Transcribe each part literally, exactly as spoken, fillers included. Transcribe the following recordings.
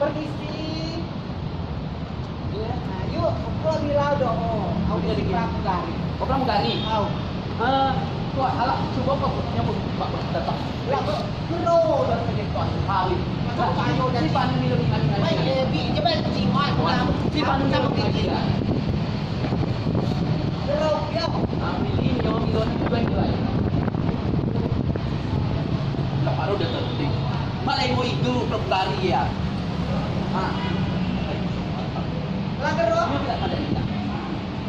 Permisi. Iya, nah, yuk, ko milau do o audisi pramugari. Oh, pramugari? Au. Eh, ko, alah, coba ko nyambut, Pak, datang. Lah, ko, kero udah kerja, Pak, hari. Masa payo udah. Si Panu milu, milu, milu. Baik, eh, bi, coba terima, si Panu milu, milu. Kero, ya. Ambil ini, om, milu, milu, milu. Lah, baru udah tertib. Malah mau itu, pramugari, ya. Ah. Lah, kero.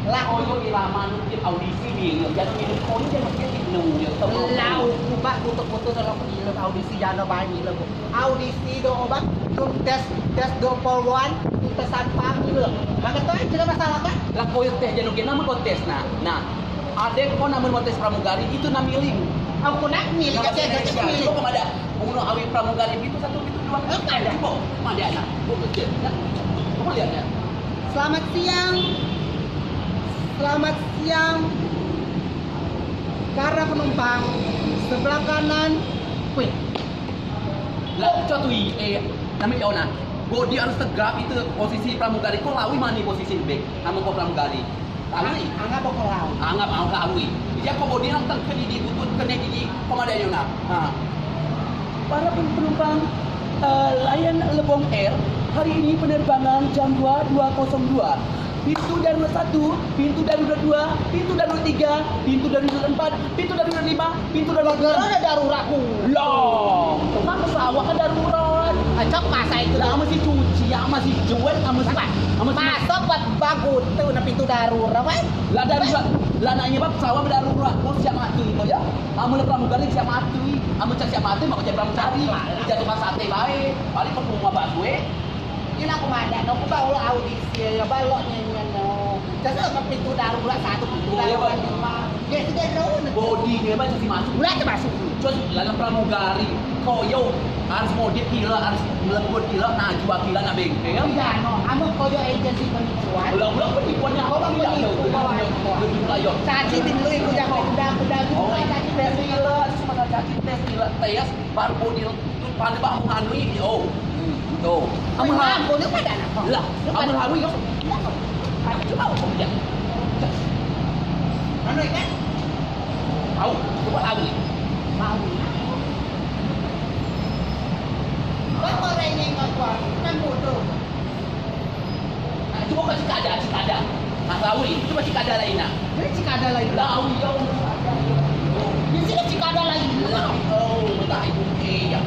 Lah, koyo irama nu audisi dio, jadi milu koyo dia mesti di nu dia. Lah, uku bak kutuk-kutuk kalau milu audisi jano bae milu. Audisi do o bak, tun tes, tes do polwan, tun tes satpam milu. Bak ketua, tidak masalah, Bak. Lah, koyo tes jano kena mau tes, nah. Nah, ade ko namen mau tes pramugari, itu na miling. Aku nak miling, kecil, kecil miling. Coba ada. Uno awei pramugari, pintu satu, pintu dua. Apa ada? Coba, mana anak? Coba lihat, ya. Selamat siang. Selamat siang. Para penumpang, sebelah kanan. Wih. Lah, cok tui, eh, namen jano. Bodi harus tegap, itu posisi pramugari. Ko lawei mani posisi be? Namen ko pramugari. Lawei. Anggap ko lawei. Anggap, anggap lawei. Ijai ko bodi nonton ke didi butut kene didi ko madeak yo nah. Ha. Para penumpang, eh, Lion Lebong Air, hari ini penerbangan jam dua dua kosong dua. Pintu darurat satu, pintu darurat dua, pintu darurat tiga, pintu darurat empat, pintu darurat lima, pintu darurat enam. Lah, darurat ku. Lah, kan pesawat kan darurat. Acap masa itu. Lah, mesti cuci, ya, mesti jual, mesti. Masa buat bagus tu nak pintu darurat, kan? Lah, darurat. Lah, nak nyebab pesawat darurat. Kau siap mati, kau ya? Amun pramugari siap mati. Amun siap mati, mak jadi pramugari. Jatuh pas sate bae. Paling kau rumah bakso, eh. Ina ko madeak, no, ko bawa audisi, ya, balok nyanyian, no. Jasa apa pintu darurat satu, pintu darurat lima. Ya, sudah, no. Bodi ne, baca si masuk. Udah, masuk. Terus, dalam pramugari, koyo, harus modif kilo, harus melebur kilo, nah, jual kilo, nah, bengkel. Iya, no. Anu koyo agensi penipuan. Ulang-ulang penipuannya, apa penipuan? Lebih pelayo. Caci, pintu itu yang udah, udah, udah, caci, tes kilo, terus masa caci, tes kilo, tes. Baru bodi lo, tu pada bang anu ini, oh. Hmm. Oh. Amun ha-, aku ni pada nak. Lah, amun hawi kau. Aku coba aku lihat. Anu ikan? Tahu, coba hawi. Hawi. Kau orang ini kau tuan, kan bodoh. Nah, coba kau cik ada, cik ada. Nah, lawi, coba cik ada lain, nah. Ini cik ada lain. Lawi, ya Allah. Di sini cik ada lain. Lawi, oh, betul ibu. Eh, ya.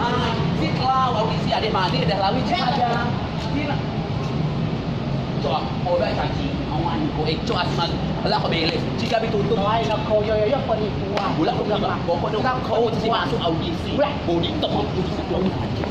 Ah, si lawi, si ada mani, ada lawi, cik ada. Sini. Coba, oh, dah caci. Awan, kau, eh, coba asal. Alah, kau belek. Cik abi tutup. Lain, kau, ya, ya, ya, penipuan. Bulan kau bilang, kau, kau, kau, si masuk audisi. Bulan. Bodi, tengok, audisi, audisi.